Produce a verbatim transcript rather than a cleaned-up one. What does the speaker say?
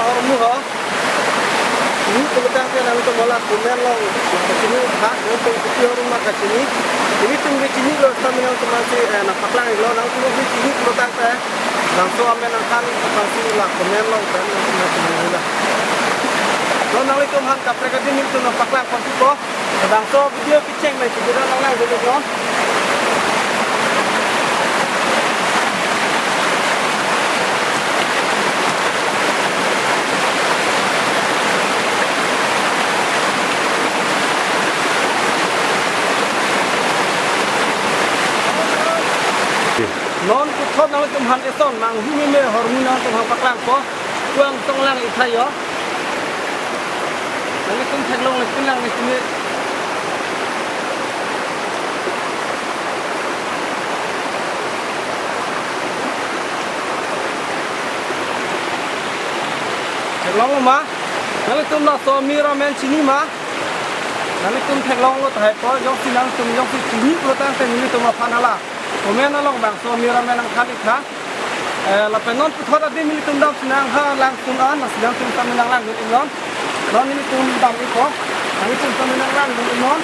Hormu ho. Chini pulotangte nangtum hala comment along kachini tha, nangtum kopi hormu ma kachini. Ilitum ke chinilo, seta nangtum aphansi, eh, nangpaklang-iklo, nangtum ke chini pulotangte. Bangso amen angkhan aphansi la comment along pen nangtum nangchinilo. Non nanglitum aphan kaprek adim nelitum nangpaklang ponpo. Bangso video kecheng pen video nanglang dulu non. Non puthot nangtum aphan eson manghumeme hormu nangtum aphan paklangpo. Kuang tonglang ithayo. Nanglitum theklongle, pinlang ni sini. Theklonglo ma? Nanglitum laso amir amen chini ma? Nanglitum theklonglo tahai po, jongsi nangtum jongsi chini pulotangte nelitum aphan hala comment along bangso amir amen nangthan-ik tha. Eh, lapen non puthot adim nelitum dam sinang ha lang sun an, nasi nangtum seta nanglang dun-iknon. Non nelitum dam-ikpo, nelitum seta nanglang dun-iknon.